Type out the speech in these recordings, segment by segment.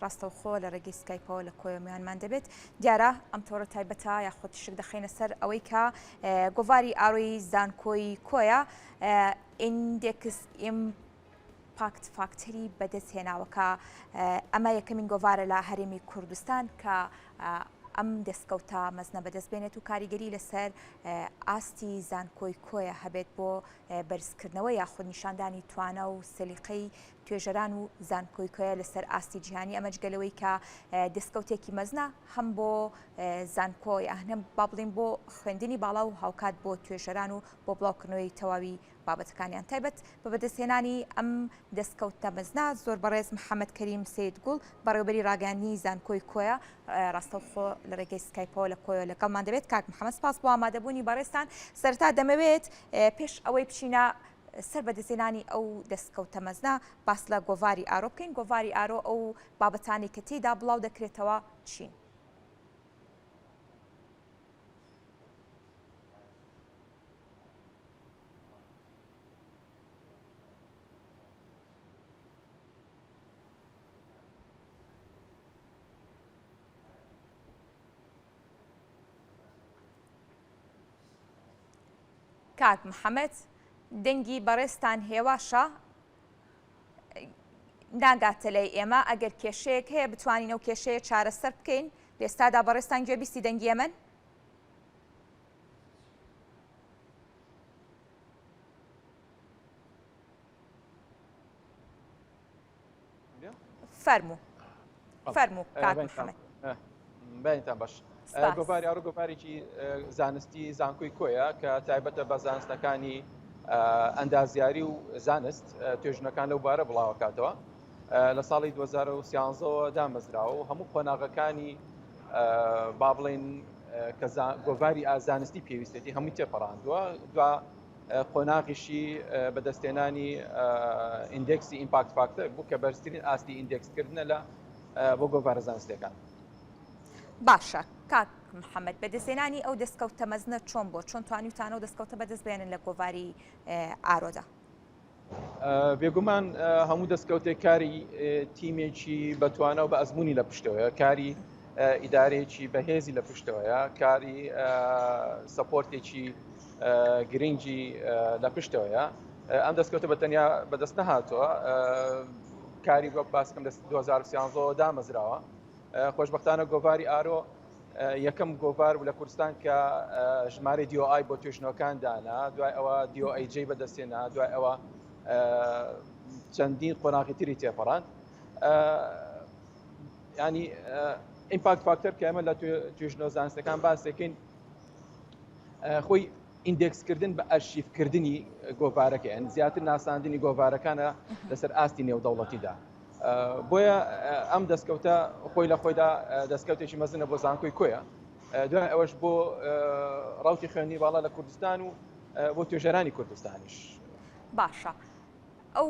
ڕاستەوخۆ لە ڕێگەی سکایپەوە لە کۆیە میوانمان دەبێت. دیارە ئەم تۆڕە تایبەتە یاخود تیشک دەخەینە سەر ئەوەی کە گۆڤاری ئارۆی زانکۆی کۆیە ئیندێکس impact factor ی بەدەست هێناوە کە ئەمە یەکەمین گۆڤارە لە هەرێمی کوردستان کە ئەم دەستکەوتە مەزنە بەدەست بێنێت و کاریگەری لەسەر ئاستی زانکۆی کۆیە هەبێت بۆ بەرزکردنەوە یاخود نیشاندانی توانا و سەلیقەی توێژەران و زانکۆی کۆیە لەسەر ئاستی جیهانی، ئەمە جگە لەوەی کە دەستکەوتێکی مەزنە هەم بۆ زانکۆ یان با بڵێین بۆ خوێندنی باڵا و هاوکات بۆ توێژەران و بۆ بڵاوکردنەوەی تەواوی بابەتەکانیان تایبەت بە بەدەستهێنانی ئەم دەستکەوتە مەزنە زۆر بەڕێز محەممەد کەریم سید گوڵ بەڕێوبەری ڕاگەیاندنی زانکۆی کۆیە ڕاستەوخۆ لە ڕێگەی سکایپەوە لە کۆیە لەگەڵمان دەبێت کاک محەممەد سپاس بۆ ئامادەبوونی بەڕێزتان سەرەتا دەمەوێت پێش ئەوەی بچینە سەر بەدەستهێنانی ئەو دەستکەوتە مەزنە باس لە گۆڤاری ئارۆ بکەین گۆڤاری ئارۆ ئەو بابەتانەی کە تێیدا بڵاو دەکرێتەوە چین؟ کاک محەمەد دەنگی بەڕێزتان هێواشە ناگاتە لای ئێمە ئەگەر کێشەیەک هەیە بتوانین ئەو کێشەیە چارەسەر بکەین لێستادا بەڕێزتان گوێبیستی دەنگی ئێمەن؟ فەرموو فەرموو کاک محەمەد. بەینتان باش. گۆڤاری ئارۆ گۆڤارێکی زانستی زانکۆی کۆیە کە تایبەتە بە زانستەکانی ئەندازیاری و زانست توێژینەکان لەو بارە بڵاوەکاتەوە لە ساڵی 2013ەوە دامەزراوە و هەموو قۆناغەکانی با بڵێن کە گۆڤاری ئازانستی پێویستێتی هەمووی تێپەڕاندووە دوا قۆناغیشی بەدەستێنانی ئیندێکسی impact factor بوو کە بەرزترین ئاستی ئیندێکسکردنە لە بۆ گۆڤارە زانستیەکان. باشە کاک محەممەد بەدەستێنانی ئەو دەستکەوتە مەزنە چۆن بۆ چۆن توانیوتانە و دەستکەوتە بەدەست بێنن لە گۆڤاری ئارۆدا؟ بێگومان هەموو دەستکەوتێک کاری تیمێکی بەتوانە و بە ئەزمموی لە پشتەوەیە کاری ئیدارەیەکی بەهێزی لە پشتەوەیە کاری سەپۆرتێکی گرنگی لە پشتەوەیە ئەم دەستکەوتە بە تەنیا بەدەست نەهاتووە کاری وەک باسکەم لە 2013 دامەزراوە خۆشببختانە گۆڤاری ئارۆ یەکەم گۆڤار بوو لە کوردستان کە ژمارەی DOI بۆ توێژینەوەکان دانا، دوای ئەوە DOAJ بەدەستهێنا، دوای ئەوە چەندین قۆناغی تری تێپەڕاند. ینی impact factor کە ئێمە لە توێژینەوە زانستەکان باس دەکەین خۆی ئیندێکسکردن بە ئەرشیفکردنی گۆڤارەکە یان زیاتر ناساندنی گۆڤارەکانە لەسەر ئاستی نێودەوڵەتیدا. بۆیە ئەم دەستکەوتە خۆی لە خۆیدا دەستکەوتێکی مەزنە بۆ زانکۆی کۆیە دوای ئەوەش بۆ ڕوتی خوێندنی باڵا لە کوردستان و بۆ توێژەرانی کوردستانیش. باشە ئەو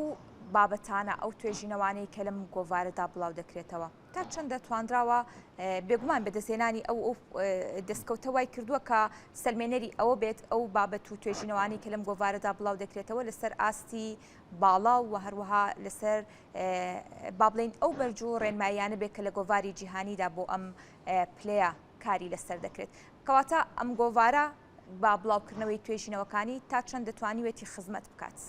بابەتانە ئەو توێژینەوانەی کە لەم گۆڤارەدا بڵاو دەکرێتەوە تا چەندە توانراوە بێگومان بەدەستهێنانی ئەو ئەو دەستکەوتە وای کردووە کە سەلمێنەری ئەوە بێت ئەو بابەت و توێژینەوانەی کە لەم گۆڤارەدا بڵاو دەکرێتەوە لەسەر ئاستی باڵا و هەروەها لەسەر با بڵێین ئەو بەرج و ڕێنماییانە بێت کە لە گۆڤاری جیهانیدا بۆ ئەم پلەیە کاری لەسەر دەکرێت. کەواتە ئەم گۆڤارە بە بڵاوکردنەوەی توێژینەوەکانی تا چەند دەتوانیوێتی خزمەت بکات؟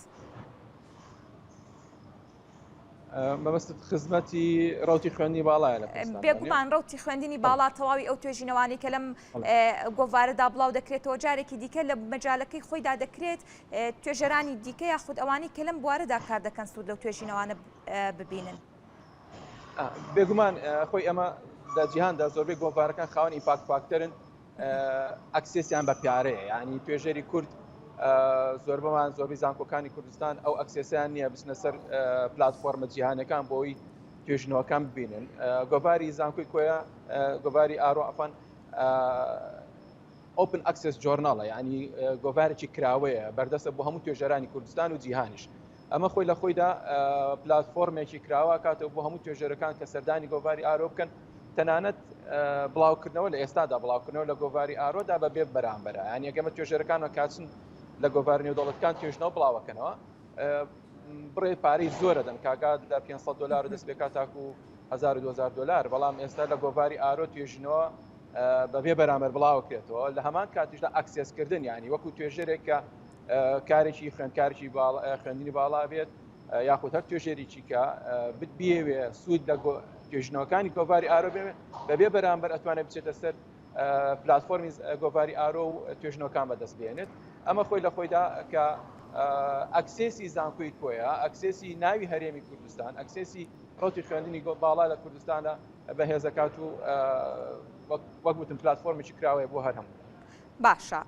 مەبەستت خزمەتی ڕەوتی خوێندنی باڵایە لە کوردستان؟ بێگومان ڕەوتی خوێندنی باڵا تەواوی ئەو توێژینەوانەی کە لەم گۆڤارەدا بڵاو دەکرێتەوە جارێکی دیکە لە مەجالەکەی خۆیدا دەکرێت توێژەرانی دیکە یاخود ئەوانەی کە لەم بوارەدا کار دەکەن سوود لەو توێژینەوانە ببینن. بێگومان خۆی ئەمە لە جیهاندا زۆربەی گۆڤارەکان خاوەن impact factor ن access یان بە پارەیە ینی توێژەری کورد زۆربەمان زۆربەی زانکۆکانی کوردستان ئەو access یان نییە بچنە سەر پلتفۆرمە جیهانەکان بۆی توێژنەوەکان ببینن گۆڤاری زانکۆی کۆیە گۆڤاری ئارۆ ئەفان open access journal ە یعنی گۆڤارێکی کراوەیە بەردەستە بۆ هەموو توێژەرانی کوردستان و جیهانیش ئەمە خۆی لە خۆیدا پلتفۆرمێکی کراوە کاتەوە بۆ هەموو توێژەرەکان کە سەردانی گۆڤاری ئارۆ بکەن تەنانەت بڵاوکردنەوە لە ئێستادا بڵاوکردنەوە لە گۆڤاری ئارۆدا بە بێ بەرامبەرە یان یەکەمە توێژەرەکان کاچن لە گۆڤار نێودەوڵەتەکان توێژنەوە بڵاوەکەنەوە بڕێ پارەی زۆرە دەن کاگات لە 500 دلار دەست پێکات تاکو 1000 2000 دلار، بەڵام ئێستا لە گۆڤاری ئارۆ توێژینەوە بەبێ بەرامبەر بڵاوکرێتەوە. لە هەمان کاتیشدا access کردن، یعنی وەکو توێژەرێک کە کارێکی خوێندکارێکی خوێندنی باڵا بێت یاخود هەر توێژێریی کە بێوێ سوود لە توێژینەوەکانی گۆڤاری ئارۆ بێ بەبێ بەرامبەر ئەتوانێت بچێتە سەر پلتفۆرمی گۆڤاری ئارۆ و توێژینەوەکان بەدەست بێنێت. ئەمە خۆی لە خۆیدا کە access ی زانکۆی کۆیە، access ی ناوی هەرێمی کوردستان، access ی ڕوتی خوێندنی باڵا لە کوردستانە بەهێزەکات و وەک وتم پلتفۆرمێکی کراوەیە بۆ هەر هەموو. باشە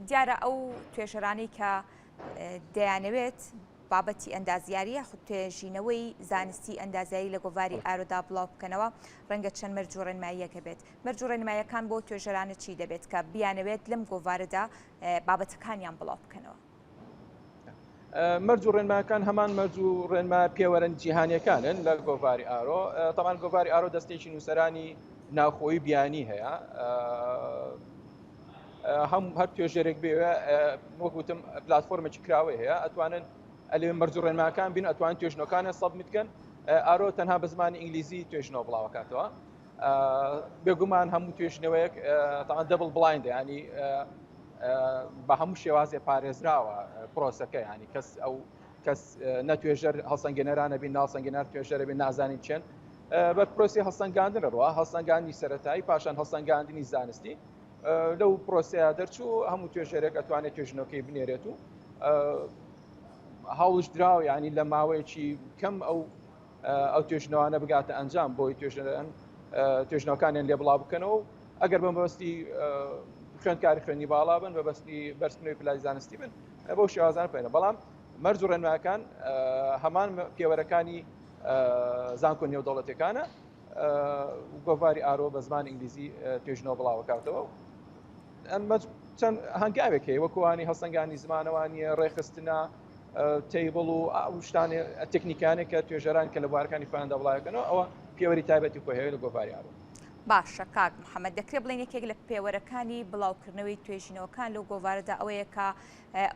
دیارە ئەو توێژەرانەی کە دەیانەوێت بابەتی ئەندازیاری یاخود توێژینەوەی زانستی ئەندازیاری لە گۆڤاری ئارۆدا بڵاو بکەنەوە، ڕەنگە چەند مەرج و ڕێنماییەک هەبێت. مەرج و ڕێنماییەکان بۆ توێژەرانە چی دەبێت کە بیانەوێت لەم گۆڤارەدا بابەتەکانیان بڵاو بکەنەوە؟ مەرج و ڕێنماکان هەمان مەرج و ڕێنما پێوەرن جیهانیەکانن لە گۆڤاری ئارۆ. تەمان گۆڤاری ئارۆ دەستێکی نووسەرانی ناوخۆی بیانی هەیە. هەم هەر توێژەرێک بێوێ وەک وتم پلتفۆرمێکی کراوەی هەیە، ئەتوانن ئەلێ مەرج و ڕێنماکان بین، ئەتوان توێژنەکانە submit بکەن. ئارۆ تەنها بە زمانی ئینگلیزی توێژنەوە بڵاوەکاتەوە. بێگومان هەموو توێژنەوەیەک تاوان double blind، ینی بە هەموو شێوازێ پارێزراوە پرۆسەکە، ینی کەس ئەو کەس نەتوێژەر هەڵسەنگێنەرانە بین ناڵسەنگێنەر توێژەرە بین نازانین چێن. بە پرۆسی هەڵسەنگاندن ڕوا هەڵسەنگاندنی سەتایی پاشان هەڵسەنگاندنی زانستی لەو پرۆسەیە دەرچوو. هەموو توێژەرێک ئەتوانێت توێژنەوەکەی بنێرێت و هەوڵش دراوە ینی لە ماوەیەکی کەم ئەو توێژنەوانە بگاتە ئەنجام بۆی توێژەران توێژنەوەکانیان لێ بڵاو بکەنەوە. ئەگەر بە مەبەستی خوێندکاری خوێنی باڵا بن، بەبەستی بەرزکردنەوەی پلای زانستی بن، بەو شێوازان پێنە. بەڵام مەرج و ڕێنماکان هەمان پێوەرەکانی زانکۆ نێودەوڵەتەکانە. گۆڤاری ئارۆ بە زمان ئینگلیزی توێژنەوە بڵاوەکاتەوە. ئەمە چەند هەنگاوێک هەیە وەکوانی هەڵسەنگانی زمانەوانیە، ڕێخستنە table و ئەو شتانێ تەکنیکانێک کە توێژەران کە لە بوارەکانی خۆیاندا بڵاوەکەنەوە، ئەوە پێوەری تایبەتی خۆی هەیە لە گۆڤاری ئارۆ. باشە کاک محەممەد، دەکرێت بڵێن یەکێک لە پێوەرەکانی بڵاوکردنەوەی توێژینەوەکان لەو گۆڤارەدا ئەوەیە کە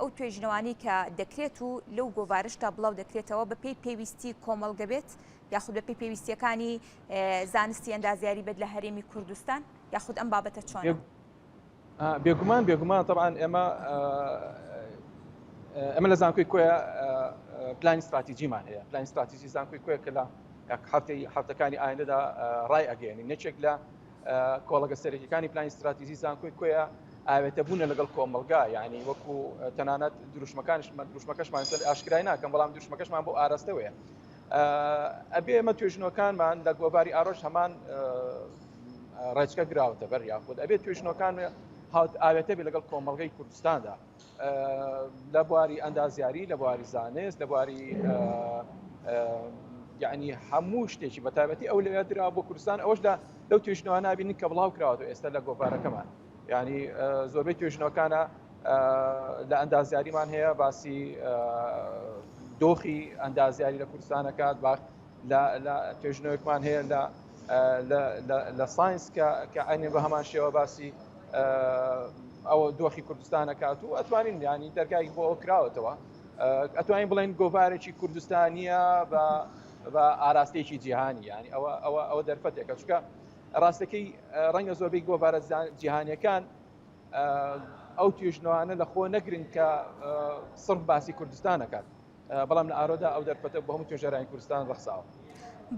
ئەو توێژینەوانی کە دەکرێت و لەو گۆڤارشدا بڵاو دەکرێتەوە بە پێی پێویستی کۆمەڵگە بێت یاخود بە پێی پێویستیەکانی زانستی ئەندازیاری بێت لە هەرێمی کوردستان، یاخود ئەم بابەتە چۆنە؟ بێگومان بێگومان، طبعا ئێمە لە زانکۆی کۆیە پلانی استراتیجیمان هەیە، پلانی استراتیجی زانکۆی کۆیە کە لە هەفتەی هەفتەکانی ئایندەدا ڕای ئەگەێنین. یەکێک لە کۆڵەگە سەرەکیەکانی پلانی استراتیجی زانکۆی کۆیە ئاوێتە بوونە لەگەڵ کۆمەلگا، یعنی وەکو تەنانەت دروشمەکانیشمان، دروشمەکەشمان سەر ئاشکرای ناکەم، بەڵام دروشمەکەشمان بۆ ئاراستەوەیە. ئەبێ ئێمە توێژنەوەکانمان لە گۆڤاری ئارۆش هەمان ڕێچکە گراوەتە بەر، یاخود ئەبێت توێژنەوەکان هاوت ئاوێتە بێ لەگەڵ کۆمەڵگەی کوردستاندا لە بواری ئەندازیاری، لە بواری زانست، لە بواری یعنی هەموو شتێکی بە تایبەتی ئەو لەوێ درا بۆ کوردستان. ئەوەش لە لەو توێژنەوە نابینن کە بڵاو کراوەتەوە ئێستا لە گۆڤارەکەمان، یعنی زۆربەی توێژنەوەکانە لە ئەندازیاریمان هەیە باسی دۆخی ئەندازیاری لە کوردستانەکات، با لە توێژنەوەکمان هەیە لە science کە عینێ بە هەمان شێوە باسی ئەوە دۆخی کوردستانەکات و ئەتوانین ینی دەرگای بۆ ئەو کراوەتەوە. ئەتوانین بڵێن گۆڤارێکی کوردستانیە بە ئاراستەیەکی جیهانی، ینی ئەوە ئەوە ئەوە دەرفەتێکە، چونکە ڕاستەکەی ڕەنگە زۆربەی گۆڤارە جیهانیەکان ئەو توێژنەوانە لە خۆ نەگرن کە سڕف باسی کوردستانەکات، بەڵام لە ئارۆدا ئەو دەرفەتە بۆ هەموو توێژەرانی کوردستان ڕەخساوە.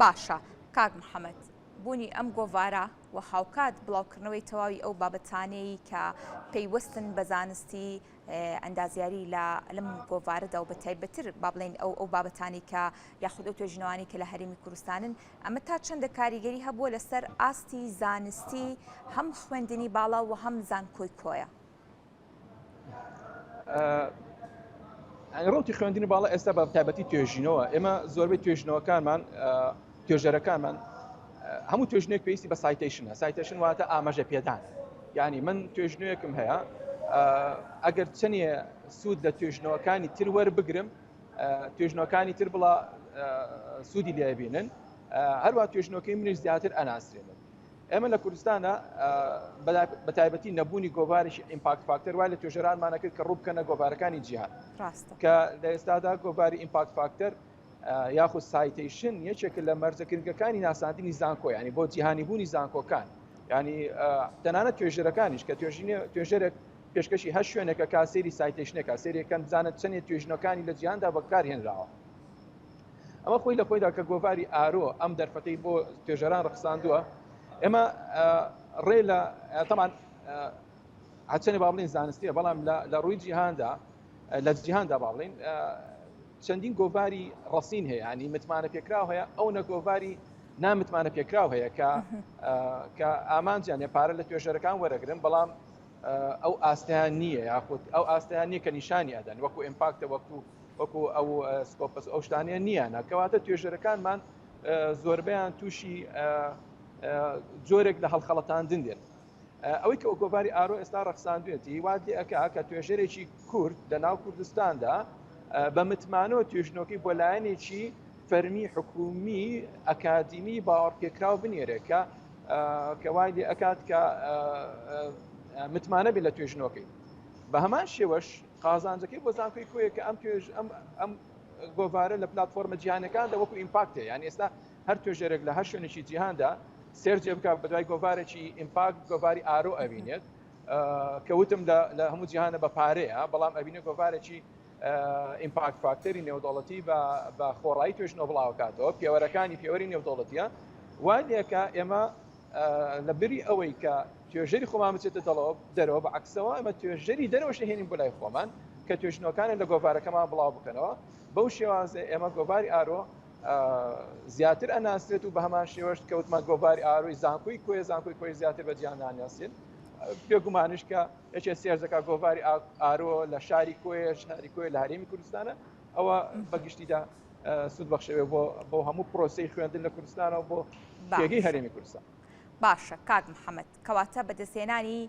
باشە کاک محەممەد، بوونی ئەم گۆڤارە و هاوکات بڵاوکردنەوەی تەواوی ئەو بابەتانەی کە پەیوەستن بە زانستی ئەندازیاری لە لەم گۆڤارەدا و بە تایبەتر با بڵێین ئەو بابەتانی کە یاخود ئەو توێژینەوانی کە لە هەرێمی کوردستانن، ئەمە تا چەندە کاریگەری هەبووە لەسەر ئاستی زانستی هەم خوێندنی باڵا و هەم زانکۆی کۆیە؟ ڕوتی خوێندنی باڵا ئێستا بە تایبەتی توێژینەوە، ئێمە زۆربەی توێژینەوەکانمان توێژەرەکانمان هەموو توێژنێک پێویستی بە citation ە. citation واتە ئاماژە پێدان، یعنی من توێژنەوەیەکم هەیە ئەگەر چەندێ سوود لە توێژنەوەکانی تر وەربگرم، توێژنەوەکانی تر بڵا سوودی لێبینن، هەروە توێژنەوەکەی منیش زیاتر ئەناسرێنن. ئێمە لە کوردستانە بە تایبەتی نەبوونی گۆڤارێکی impact factor وای لە توێژەرانمانە کرد کە ڕوو بکەنە گۆڤارەکانی جیهان، کە لە ئێستادا گۆڤاری impact factor یاخود citation یەکێکە لە مەرجە گرنگەکانی ناساندنی زانکۆ ینی بۆ جیهانی بوونی زانکۆکان ینی تەنانەت توێژەرەکانیش کە توێژەرێک پێشکەشی هەر شوێنێکە کا سەیری citation ێکە سەیرەکەن بزانن چەندێ توێژینەوەکانی لە جیهاندا بەکار هێنراوە. ئەمە خۆی لە خۆیدا کە گۆڤاری ئارۆ ئەم دەرفەتەی بۆ توێژەران ڕەخساندووە ئێمە ڕێ لە تەمان هەچەنێ با بڵین زانستیە بەڵام لە ڕووی جیهاندا لە جیهاندا با بڵین چەندین گۆڤاری ڕەسین هەیە ینی متمانە پێکراو هەیە ئەو نە گۆڤاری نامتمانە پێکراو هەیە کە کە ئامانجیان پارە لە توێژەرەکان وەرەگرن بەڵام ئەو ئاستیان نییە یاخود ئەو ئاستیان نییە کە نیشانی ئەدەن وەکو impact ە وەکو وەکو ئەو Scopus ئەو شتانەیە نییانە کەواتە توێژەرەکانمان زۆربەیان تووشی جۆرێک لە هەڵخەڵەتاندن دێن ئەوەی کە گۆڤاری ئارۆ ئێستا ڕەخساندوێتی وا لێ ئەکا کە توێژەرێکی کورد لە ناو کوردستاندا بە متمانەوە توێژنەوەکەی بۆ لایەنێکی فەرمی حکومی ئەکادیمی باوەڕپێکراو بنێرێت کە کە وای لێ ئەکات کە متمانە بێت لە توێژنەوەکەی بە هەمان شێوەش قازانجەکەی بۆ زانکۆی کۆیە کە ئەم توێژ ئەم ئەم گۆڤارە لە پلتفۆرمە جیهانەکاندا وەکو impact ە یان ئێستا هەر توێژەرێک لە هەر شوێنێکی جیهاندا search ێ بکات بەدوای گۆڤارێکی impact گۆڤاری ئارۆ ئەبینێت کە وتم لە هەموو جیهانە بە پارەیە بەڵام ئەبینێ گۆڤارێکی impact factor ی نێودەوڵەتی بە خۆڕایی توێژنەوە بڵاوکاتەوە پێوەرەکانی پێوەری نێودەوڵەتیە وای لێکە ئێمە لە بری ئەوەی کە توێژەری خۆمان بچێتە دەڵەوە دەرەوە بە عکسەوە ئەمە توێژەری دەرەوەش هێنین بۆ لای خۆمان کە توێژنەوەکانیان لە گۆڤارەکەمان بڵاو بکەنەوە بەو شێوازە ئێمە گۆڤاری ئارۆ زیاتر ئەناسرێت و بە هەمان شێوەش کەوتمان گۆڤاری ئارۆی زانکۆی کۆیە زانکۆی کۆی زیاتر بە جیهان ناناسێت بێگومانیش کە یەکێ search ەکە گۆڤاری ئارۆ لە شاری کۆیە شاری کۆیە لە هەرێمی کوردستانە ئەوە بە گشتیدا سوود بەخشەوێ بۆ بۆ هەموو پرۆسەی خوێندن لە کوردستانەوە بۆ پێگەی هەرێمی کوردستان. باشە کاک محەممەد کەواتە بەدەستهێنانی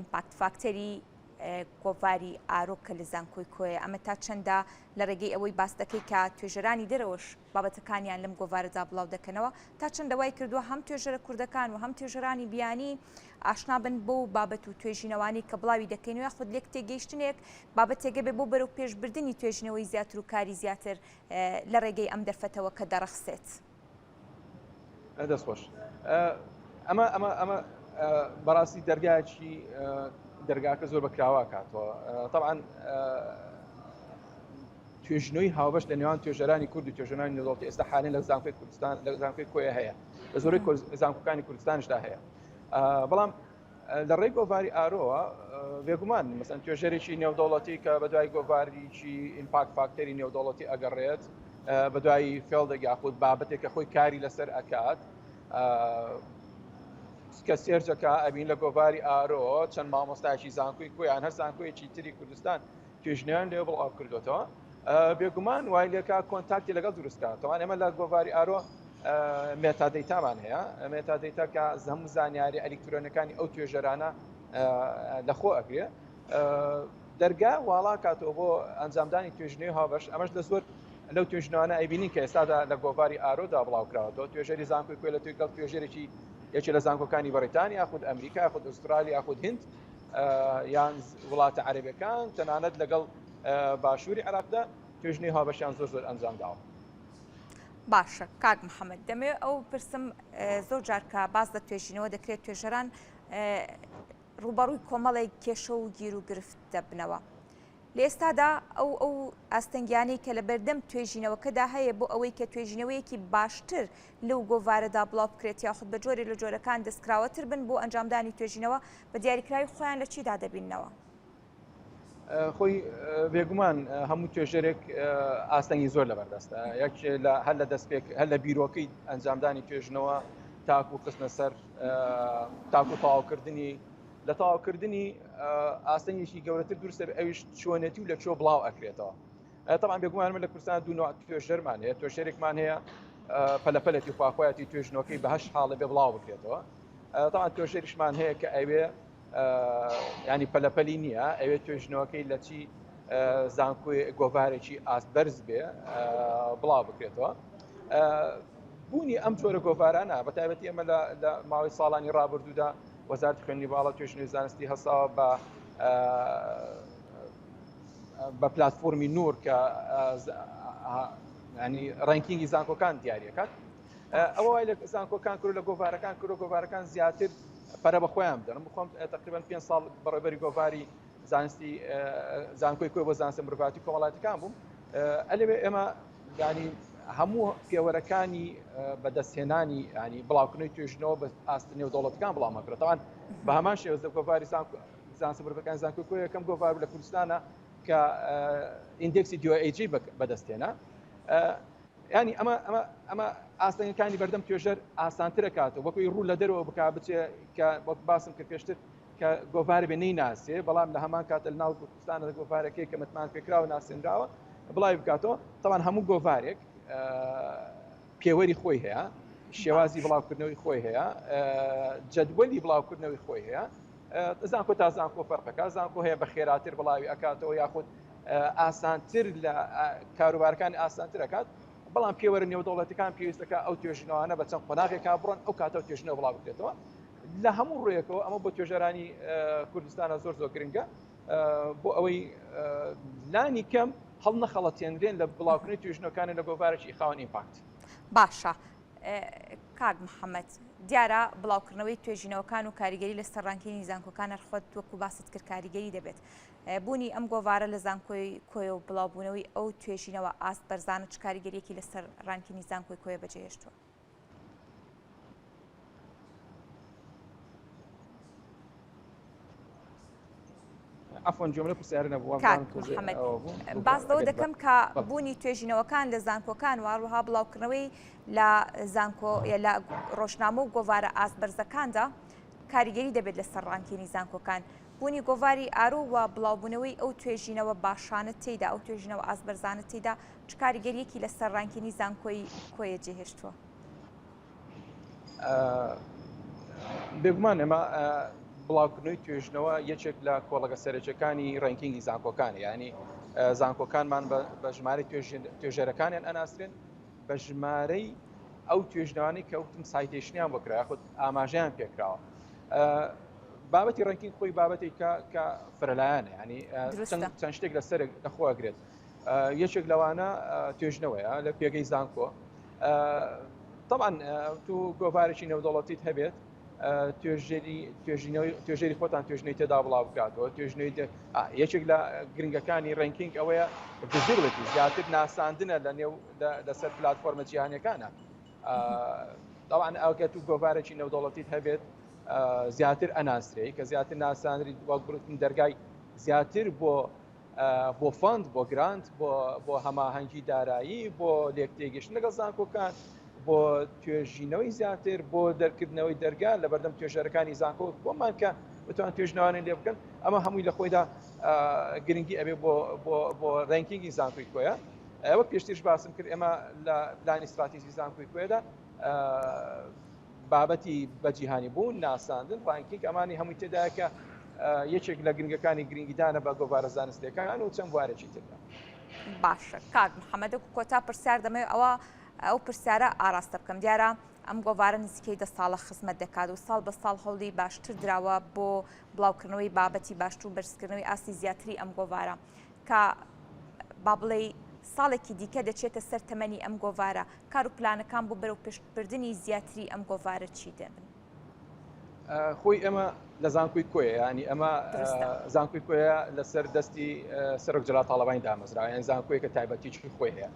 impact factor ی گۆڤاری ئارۆ کە لە زانکۆی کۆیە ئەمە تا چەندە لە ڕێگەی ئەوەی باس دەکەی کە توێژەرانی دەرەوەش بابەتەکانیان لەم گۆڤارەدا بڵاو دەکەنەوە تا چەندە وای کردووە هەم توێژەرە کوردەکان و هەم توێژەرانی بیانی ئاشنا بن بەو بابەت و توێژینەوانەی کە بڵاوی دەکەین و یاخود لێک تێگەیشتنێک بابەتێکە بێ بۆ بەرەو پێشبردنی توێژینەوەی زیاتر و کاری زیاتر لە ڕێگەی ئەم دەرفەتەوە کە دەڕەخسێت. دەست خۆش ئەمە ئەمە ئەمە بەڕاستی دەرگایکی دەرگاکە زۆر بەکراوە کاتەوە طبعا توێژنەوەی هاوبەش لە نێوان توێژەرانی کورد و توێژەرانی نێودەوڵەتی ئێستا حالێن لە زانکۆی کوردستان لە زانکۆی کۆیە هەیە لە زۆرەی زانکۆکانی کوردستانشدا هەیە بەڵام لە ڕێی گۆڤاری ئارۆوە بێگومان مەسەن توێژەرێکی نێودەوڵەتی کە بە دوای گۆڤاریی impact factor ی نێودەوڵەتی ئەگەڕێت بە دوای field ێک یاخود بابەتێک کە خۆی کاری لەسەر ئەکات کە search ەکە ئەبین لە گۆڤاری ئارۆ چەند مامۆستایکی زانکۆی کۆیان هەر زانکۆیەکی تری کوردستان توێژینەوەیان لێ بڵاو کردوێتەوە بێگومان وای لێکا contact ی لەگەڵ دروستکاتەوە ئێمە لە گۆڤاری ئارۆ metadata مان هەیە metadata کە هەموو زانیاری ئەلیکترۆنەکانی ئەو توێژەرانە لەخۆ ئەگرێ دەرگا واڵا کاتەوە بۆ ئەنجامدانی توێژنەوەی هاوبەش ئەمەش لە زۆر لەو توێژنەوانە ئەیبینین کە ئێستادا لە گۆڤاری ئارۆدا بڵاوکراوەتەوە توێژەری زانکۆی کۆیە لە توێگەڵ توێژەرێکی یەکێ لە زانکۆکانی بەریتانیا یاخود ئەمریکا یاخود ئوسترالیا یاخود هند یان وڵاتە عەرەبەکان تەنانەت لەگەڵ باشووری عێراقدا توێژنەوەی هاوبەشیان زۆر زۆر ئەنجام داوە. باشە کاک محەممەد دەمەوێت ئەو پرسم زۆر جار کە باس لە توێژینەوە دەکرێت توێژەران ڕووبەڕووی کۆمەڵێک کێشە و گیر و گرفت دەبنەوە. لە ئێستادا ئەو ئەو ئاستەنگیانەی کە لە بەردەم توێژینەوەکەدا هەیە بۆ ئەوەی کە توێژینەوەیەکی باشتر لەو گۆڤارەدا بڵاو بکرێت یاخود بە جۆرێ لە جۆرەکان دەستکراوەتر بن بۆ ئەنجامدانی توێژینەوە بە دیاریکراوی خۆیان لە چیدا دەبیننەوە؟ خۆی بێگومان هەموو توێژەرێک ئاستەنگی زۆر لەبەردەستە یەک لە هەر لە دەستپێک هەر لە بیرۆکەی ئەنجامدانی توێژنەوە تاکو خستنە سەر تاکو تەواوکردنی لە تەواوکردنی ئاستەنگێکی گەورەتر دروستە ئەویش چۆنێتی و لە چۆ بڵاو ئەکرێتەوە تەبعەن بێگومان من لە کوردستان دوو نوع توێژەرمان هەیە توێژەرێکمان هەیە پەلەپەلەتی خواخوایەتی توێژنەوەکەی بە هەشت حاڵە بێ بڵاو بکرێتەوە تەبعەن توێژەریشمان هەیە کە ئەوێ ینی پەلەپەلی نییە ئەوێ توێژنەوەکەی لە چی زانکۆی گۆڤارێکی ئاست بەرز بێ بڵاو بکرێتەوە بوونی ئەم جۆرە گۆڤارانە بە تایبەتی ئەمە لە ماوەی ساڵانی ڕابردوودا وەزارەتی خوێندنی باڵا توێژینەوەی زانستی هەستاوە بە بە پلتفۆرمی نور کە ینی ranking ی زانکۆکان دیارەکات ئەوە وای لە زانکۆکان کرد لە گۆڤارەکان کرد گۆڤارەکان زیاتر پەرە بە خۆیان بدەن بخۆم تقریبا 5 ساڵ بەڕێبەری گۆڤاری زانستی زانکۆی کۆی بۆ زانستە مرۆڤاتی کۆمەڵاتەکان بووم ئەلێ ئێمە ینی هەموو پێوەرەکانی بەدەستهێنانی ینی بڵاوکردنەوەی توێژینەوە بە ئاست نێودەوڵەتەکان بڵاومان کرێتەوان بە هەمان شێوە گۆڤاری زانستە مرۆڤەکان زانکۆی کۆی یەکەم گۆڤار لە کوردستانە کە index ی DOAJ بەدەستێنا ینی ئەمە ئەمە ئەمە ئاستەنگەکانی بەردەم توێژەر ئاسانترە کاتەوە وەکوی ڕوو لە دەرەوە بک بچێ کە وەک باسم کرد پێشتر کە گۆڤار بێ نەی ناسێ بەڵام لە هەمان کاتە لە ناو کوردستانە لە گۆڤارەکەی کە متمان پێکراوە ناسێنراوە بڵاوی بکاتەوە تەوان هەموو گۆڤارێک پێوەری خۆی هەیە شێوازی بڵاوکردنەوەی خۆی هەیە جەدوەلی بڵاوکردنەوەی خۆی هەیە زانکۆ تا زانکۆ فەرقەکە زانکۆ هەیە بە خێراتر بڵاوی ئەکاتەوە یاخود ئاسانتر لە کاروبارەکانی ئاسانتر ئەکات بەڵام پێوەرە نێودەوڵەتەکان پێویستەکە ئەو توێژینەوانە بە چەند قۆناغێکا بڕۆن ئەو کاتە توێژینەوە بڵاو بکرێتەوە لە هەموو ڕوویەکەوە ئەمە بۆ توێژەرانی کوردستانە زۆر زۆر گرنگە بۆ ئەوەی لانی کەم هەڵ نەخەڵەتێنرێن لە بڵاوکردنی توێژینەوەکانی لە گۆڤارێکی خاوەن impact. باشە کاک محەممەد دیارە بڵاوکردنەوەی توێژینەوەکان و کاریگەری لەسەر ranking ی زانکۆکان هەر خۆت وەکو باست کرد کاریگەری دەبێت بوونی ئەم گۆڤارە لە زانکۆی کۆیە و بڵاوبوونەوەی ئەو توێژینەوە ئاست بەرزانە چ کاریگەریەکی لەسەر ranking ی زانکۆی کۆیە بەجێهێشتووە؟ عەفوەن گوێم لە پرسیارە نەبوو کاک محەممەد باس لەوە دەکەم کە بوونی توێژینەوەکان لە زانکۆکان و هەروەها بڵاوکردنەوەی لە زانکۆ لە ڕۆژنامە و گۆڤارە ئاست بەرزەکاندا کاریگەری دەبێت لەسەر ranking ی زانکۆکان بوونی گۆڤاری ئارۆ و بڵاوبوونەوەی ئەو توێژینەوە باشانە تێیدا ئەو توێژینەوە ئاست بەرزانە تێیدا چ کاریگەریەکی لەسەر ranking ی زانکۆی کۆیە جێهێشتووە؟ بێگومان ئێمە بڵاوکردنەوەی توێژنەوە یەکێک لە کۆڵەگە سەرەکیەکانی ranking ی زانکۆکان ینی زانکۆکانمان بە ژمارەی توێژەرەکانیان ئەناسرێن بە ژمارەی ئەو توێژنەوانەی کە وتم citation یان بۆ کرا یاخود ئاماژەیان پێکراوە بابەتی ranking خۆی بابەتێک کە کە فرەلایەنە ینی چەند شتێک لەسەر لەخۆگرێت یەکێک لەوانە توێژنەوەیە لە پێگەی زانکۆ طبعا تو گۆڤارێکی نێودەوڵەتیت هەبێت توێژێری توێژینەوەی توێژێری خۆتان توێژنەی تێدا بڵاو بکاتەوە توێژنەوەی یەکێک لە گرنگەکانی ranking ئەوەیە visibility زیاتر ناساندنە لە نێو لەسەر پلتفۆرمە جیهانیەکانە طبعا ئەوگە تو گۆڤارێکی نێودەوڵەتیت هەبێت زیاتر ئەناسرێ کە زیاتر ناسانری وەک بڕتن دەرگای زیاتر بۆ بۆ fund، بۆ grant، بۆ هەماهەنگی دارایی، بۆ لێکتێگەشتن لەگەڵ زانکۆکان، بۆ توێژینەوەی زیاتر، بۆ دەرکردنەوەی دەرگا لە بەردەم توێژەرەکانی زانکۆ بۆمان کە بتوان توێژنەوانە لێ بکەن ئەمە هەمووی لە خۆیدا گرنگی ئەبێ بۆ بۆ ranking ی زانکۆی کۆیە وەک پێشتریش باسم کرد ئێمە لە پلانی ستراتیژی زانکۆی کۆیەدا بابەتی بەجیهانی بوون، ناساندن، ranking ئەمانی هەمووی تێدایە کە یەکێک لە گرنگەکانی گرنگیدانە بە گۆڤارە زانستیەکان و چەند بوارێکی تردا. باشە کاک محەممەد وەکو کۆتا پرسیار دەمەوێت ئەوە ئەو پرسیارە ئاراستە بکەم دیارە ئەم گۆڤارە نزیکەی دە ساڵە خزمەت دەکات و ساڵ بە ساڵ هەوڵی باشتر دراوە بۆ بڵاوکردنەوەی بابەتی باشتر و بەرزکردنەوەی ئاستی زیاتری ئەم گۆڤارە کە با بڵێی ساڵێکی دیکە دەچێتە سەر تەمەنی ئەم گۆڤارە، کار و پلانەکان بۆ بەرەوپێشبردنی زیاتری ئەم گۆڤارە چی دەبن؟ خۆی ئێمە لە زانکۆی کۆیە ینی ئەمە زانکۆی کۆیە لەسەر دەستی سەرۆک جەلال تاڵەبانی دامەزراوە یان زانکۆیەکە تایبەتیی خۆی هەیە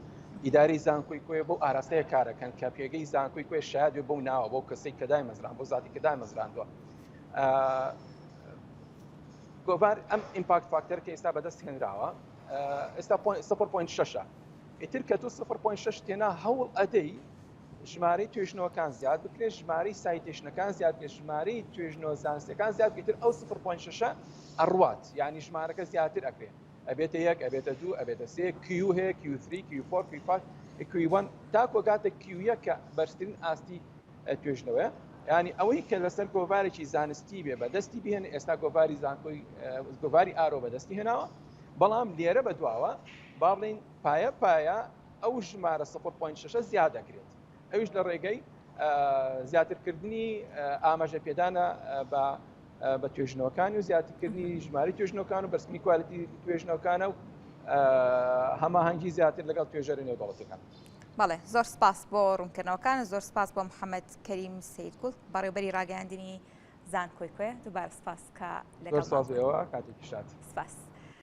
ئیداری زانکۆی کۆیە بۆ ئاراستەیە کارەکەن کە پێگەی زانکۆی کۆیە شاد بێ بەو ناوە بۆ کەسێک کە دایمەزران بۆ زاتی کە دامەزراندووە گۆڤار ئەم impact factor کە ئێستا بەدەست هێنراوە ئێستا 0.6 ئیتر کە تۆ 0.6 تێنا هەوڵ ئەدەی ژمارەی توێژنەوەکان زیاد بکرێت ژمارەی citation ەکان زیاد بکرێت ژمارەی توێژنەوە زانستەکان زیاد بکرێت ئەو 0.6 ئەڕوات یعنی ژمارەکە زیاتر ئەکرێت ئەبێتە یەک ئەبێتە دوو ئەبێتە سێ Q هەیە Q3 Q4 Q5 Q1 تاکو گاتە Q یەک کە بەرزترین ئاستی توێژنەوەیە ینی ئەوەی کە لەسەر گۆڤارێکی زانستی بێ بەدەستی بهێن ئێستا گۆڤاری زانکۆی گۆڤاری ئارۆ بەدەستی هێناوە بەڵام لێرە بەدواوە با بڵین پایە پایە ئەو ژمارە 0.6 زیاد دەکرێت ئەویش لە ڕێگەی زیاترکردنی ئاماژە پێدانە بە بە توێژنەوەکانی و زیاترکردنی ژماری توێژنەوەکان و بەرزکردنی quality توێژنەوەکانە و هەماهەنگی زیاتر لەگەڵ توێژەرە نێودەوڵەتیەکان. بەڵێ زۆر سپاس بۆ ڕوونکردنەوەکان زۆر سپاس بۆ محەممەد کەریم سیدگوڵ بەڕێوبەری ڕاگەیاندنی زانکۆی کۆیە دووبارە سپاس کە لەگەڵ سپاس ئێوە کاتێکی شاد. سپاس.